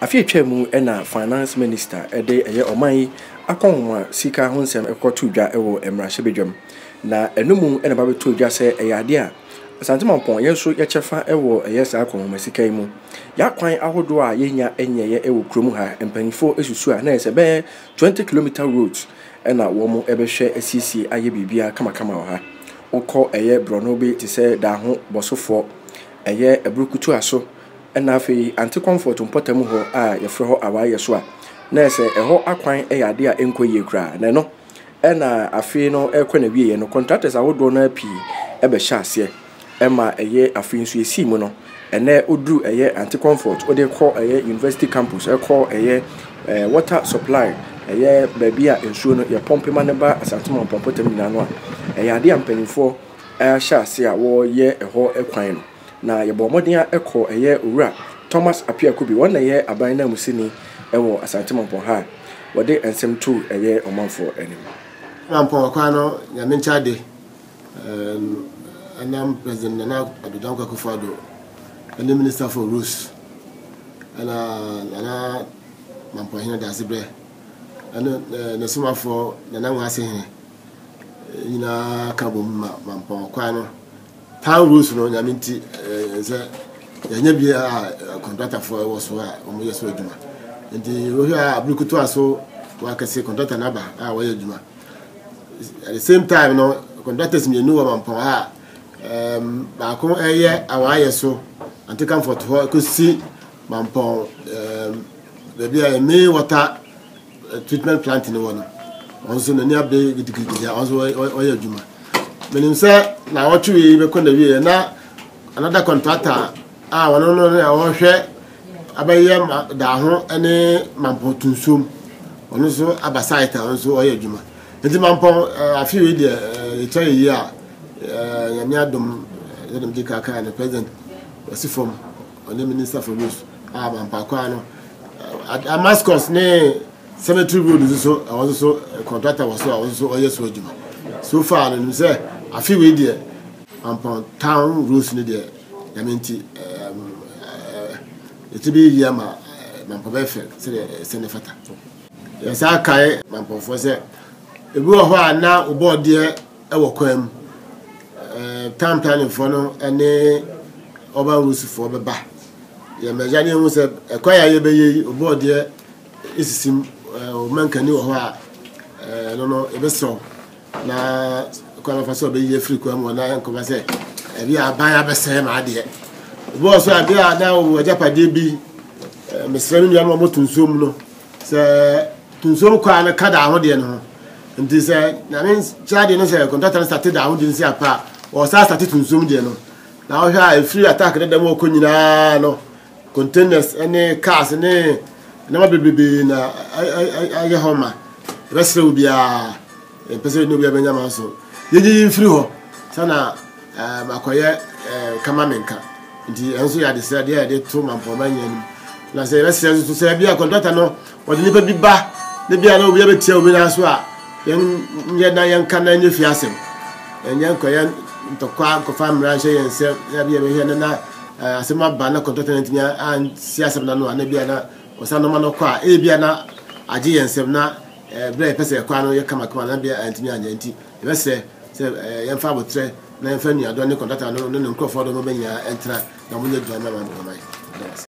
Afe a atwa mu na Finance Minister de ɛyɛ ɔman yi akɔnhoma sika ho nsɛm kɔtoo dwa wɔ mmarahyɛbadwam. Na ɛno mu na ɛba bɛtoo dwa sɛ ɛyɛ adeɛ a Asante Mampɔn yɛn nso yɛ kyɛfa wɔ ɛyɛ saa akɔnhoma sika yi mu. Yɛn akwan ahodoɔ a yɛnnya nyɛeɛ wɔ kurom ha, mpanimfoɔ susu a na ɛyɛ sɛ ɛbɛyɛ 20 kilometer roads na wɔbɛhwɛ asiesie ayɛ biribiara kamakama wɔ ha. Wokɔ ɛyɛ borɔno bi te sɛ Daaho Bɔsofoɔ, ɛyɛ Aburukutuaso, ɛna afei Ante Comfort mpɔtam hɔ a yɛfrɛ hɔ Awaayɛ so a, na ɛyɛ sɛ ɛhɔ akwan yɛ adeɛ a ɛnkɔ yie koraa. Na ɛno ɛna afei no ɛrekɔ n'awieɛ no, contractors ahodoɔ no ara pii ɛbɛhyɛ aseɛ ɛma ɛyɛ afei nso ɛsii mu no, ɛnɛ woduru ɛyɛ Ante Comfort, wode kɔ ɛyɛ University Campus, ɛkɔ ɛyɛ eh, water supply, ɛyɛ baabi a nsuo no yɛpɔmpe ma no ba Asante Mampɔn mpɔtam nyinaa no a, ɛyɛ adeɛ a mpanimfoɔ ahyɛ ase a wɔreyɛ ɛhɔ kwan no. Na yɛbɔɔ mmɔden ara kɔɔ ɛyɛ Owura Thomas Appiah Kubi, wɔn na ɛyɛ aban nanmusini wɔ Asante Mampɔn ha a wɔde nsɛm too ɛyɛ ɔmanfoɔ anim. Mampɔn kwan no Nyame nkyɛ ade ɛnam President Nana Addo Dankwa Akufo-Addo ɛne Minister for Roads ɛna Nana Mampɔn Hene Dasebrɛ ɛne ne somafoɔ Nana Nwase Hene nyinaa ka bom ma Mampɔn kwan no Town roads no nyame nti sɛ yɛnyɛ bi a kɔntratafoɔ wɔ so a wɔyɛ so adwuma nti wohwɛ a abere kutu so wakɛse kɔntrata no aba a wɔyɛ adwuma at the same time no contractors mmienu wɔ mampɔn a um, baako ɛyɛ awaayɛ so ante comfort hɔ kɔsi mampɔn um, baabi a main water treatment plant no wɔ no ɔno nso n'ani abere gidigidi a ɔno nso ɔyɛ adwuma menim sɛ na ɔtwe yi bɛkɔ na wie na another contractor a ɔno no na ɔhwɛ abɛyɛ daaho ne mampɔn tunsuom ɔno nso aba site a ɔno nso ɔyɛ adwuma nti mampɔn afe wei deɛ yɛkyɛ yɛ yie a nyame adom yɛdɛm gye kakra no president wasi fam ɔne minister for roads a mampakwa no Damascus ne cemetery road nso so ɛwɔ nso so contractor wɔ so a ɔno nso ɔyɛ so adwuma so far no nim sɛ afe wei deɛ Mampɔn town roads no deɛ nyame nti ɛti bi yie ama Mampɔn bɛyɛ fɛ sɛdeɛ ɛsɛ ne fata yɛsan kae Mampɔnfoɔ sɛ ebi wɔ hɔ a na wobɔɔdeɛ wɔ kwan mu. Town planning foɔ no ne urban rules foɔ bɛba. Yɛ mmɛgya ne ehu sɛ ɛkwan a yɛbɛyɛ yi obɔɔdeɛ esisi mu ɔmankani wɔ hɔ a ɛno no yɛbɛsrɛ na kwan bɛfa so a ɔbɛyi afiri kwan mu na nkɔba sɛ ɛbi a aban abɛsɛe ma adeɛ. Obi wɔ so a bi a na wɔ agyapadeɛ bi mesrɛ me nuanom a wɔto nsuo mu no sɛ to nsuo mu kɔ a no ka da ho deɛ no ho. Nti sɛ nyame nkyɛ adeɛ no sɛ kɔntata no sate da ahodie no si apa a ɔsan sate tuntum deɛ no na wohwɛ a ɛfiri attack dada mu ɔkɔ nyinaa no containers ne cars ne nneɛma bebrebe na ayɛ hɔ ma ɛbɛsrɛ wo biara mpɛ sɛ ne obiara bɛnya ma nso yɛnyiyi mfiri hɔ sɛna makɔyɛ kama menka nti ɛnso yɛ adesrɛ deɛ yɛde to mampɔma nyɛ anim na sɛ yɛbɛsrɛ nso sɛ bi a kɔntata no Wɔde nipa bi ba na bi a na obi abɛtia obi nan so a, yɛnyɛ na yɛnka na ɛnyɛ fie asɛm. Ɛnyɛ nkɔyɛ ntɔkwa nkɔfa mmara nhyɛ yɛn nsam na bi a bɛhwɛ no na asɛm aba na kɔntɔtɔ no ntumi ansi asɛm no ano a na bi a na ɔsan nɔma no kɔ a ebi a na agye yɛn nsam na berɛ a yɛpɛ sɛ yɛkɔ ano yɛ kamakama na bi a antumi anyɛ nti yɛbɛsrɛ sɛ yɛmfa abotrɛ na yɛmfa nuadɔ ne kɔntɔtɔ no ne ne nkurɔfoɔ dɔ no bɛnyinaa ɛntena na wɔnyɛ adwuma ma ma ɔman.